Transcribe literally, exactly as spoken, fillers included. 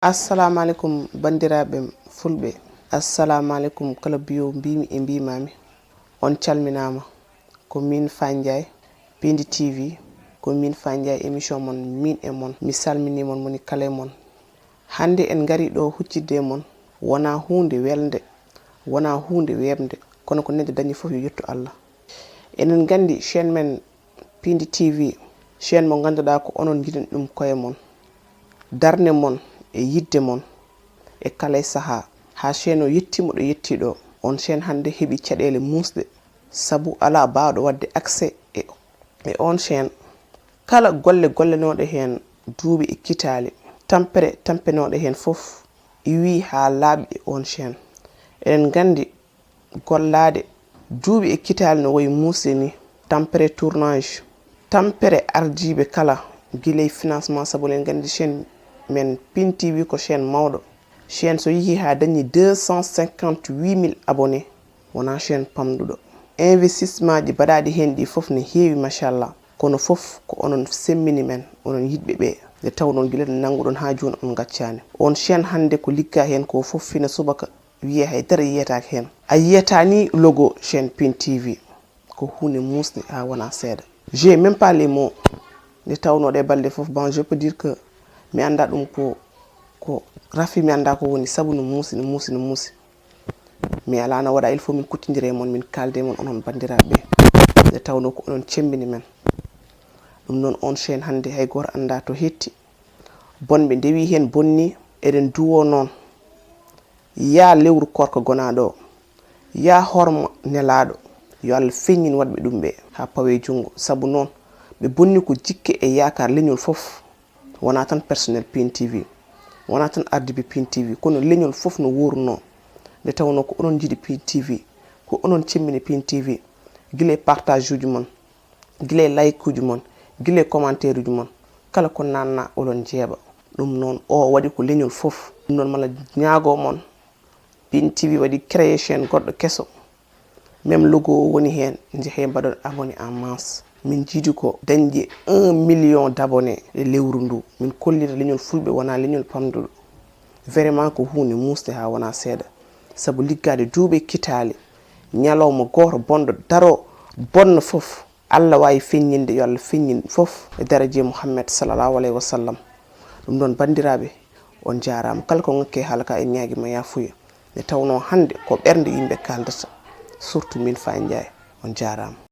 Assalamu aleykum, banndiraaɓe fulɓe. Assalamu aleykum, kala biyo mbimi e mbimami. On calminama. Ko min Fandiaye, Pindi T V. Ko min Fandiaye, émission mon, min e mon. Mi salmini mon, moni kala e mon. Hannde en ngari ɗo huccitde e mon. Wona huunde welde, wona huunde weeɓnde, kono ko neɗɗo dañi fof yo yettu Allah. Eɗen nganndi chaîne men Pindi T V, chaîne mo ngannduɗaa ko onon njiɗen ɗum koye mon. Darnde mon e yiɗde mon e kala e sahaa, haa chaîne o yettiima ɗo yettii ɗo. On chaîne hannde heɓi caɗeele muusɗe, sabu alaa baawɗo waɗde accès e, e on chaîne. Kala golle gollanooɗe heen duuɓi e kitaali, tampere tampenooɗe heen fof iwii haa laaɓi e on chaîne. Eɗen nganndi gollaade duuɓi e kitaali no wayi muusde ni, tampere tournage, tampere ardiiɓe kala, gila e financement, sabu eɗen nganndi chaîne men Pin T V ko chaîne mawɗo. Chaîne so yehi haa dañi deux cent cinquante-huit mille abonnés, wonaa chaîne pamɗuɗo. Investissement ji mbaɗaaɗi heen ɗi fof ne heewi, machallah, kono fof ko onon semmini men, onon yiɗɓe ɓe, nde taw noon gila nde nannguɗon haa jooni on ngaccaani. On chaîne hannde ko ligga heen ko fof fina subaka, wiye hay dara yiyetaake heen. A yiyata ni logo chaîne Pin T V, ko huunde muusde haa wona seeɗa. J'ai même pas les mots. Nde tawnoo ɗe balɗe fof, bon, je peux dire que mi annda ɗum ko, ko rafi, mi annda ko woni, sabu no muusi, no muusi, no muusi. Mi alaa no waɗa, il faut min kuttindira e mon, min kaalda e mon, onon banndiraaɓe ɓe. Nde tawnoo ko onon cemmbini men. Ɗum noon, on chaîne hannde hay gooto annda to hetti. Bonɓe ndewi heen bonni, eɗen duwo noon. Yaa lewru koorka gonaaɗo o, yaa horma nelaaɗo, yo Allah feññin waɗɓe ɗum ɓe haa pawe junngo. Sabu noon, ɓe bonni ko jikke e yaakaar leñol fof. Wonaa tan personnel Pin T V, wonaa tan ardiiɓe Pin T V, kono leñol fof no wuurnoo. Nde tawnoo ko onon njiɗi Pin T V, ko onon cemmini Pin T V, gila e partage uji mon, gila e like uji mon, gila e commentaire uji mon, kala ko nanna olon jeeɓa. Ɗum noon, o waɗi ko leñol fof. Ɗum noon, mala ñaago mon, Pin T V waɗi créer chaîne goɗɗo keso. Même logo o woni heen, njehee mbaɗon abonné en masse. Min njiɗi ko dañde un million d'abonnés e lewru ndu. Min kollira leñol fulɓe wona leñol pamduɗo. Vraiment ko huunde muusde haa wona seeɗa. Sabu liggaade duuɓi e kitaali, ñalawma gooto bonɗo daro bonna fof. Allah waawi feññinde, yo Allah feññin fof e daraje Muhammad sallallahu alayhi wa sallam. Ɗum ɗon, banndiraaɓe, on njaaraama. Kala ko ŋakki e haala ka, en ñaagiima yaafuya. Nde tawnoo hannde ko ɓernde yimɓe kaaldata, surtout min Faye Ndiaye. On njaaraama.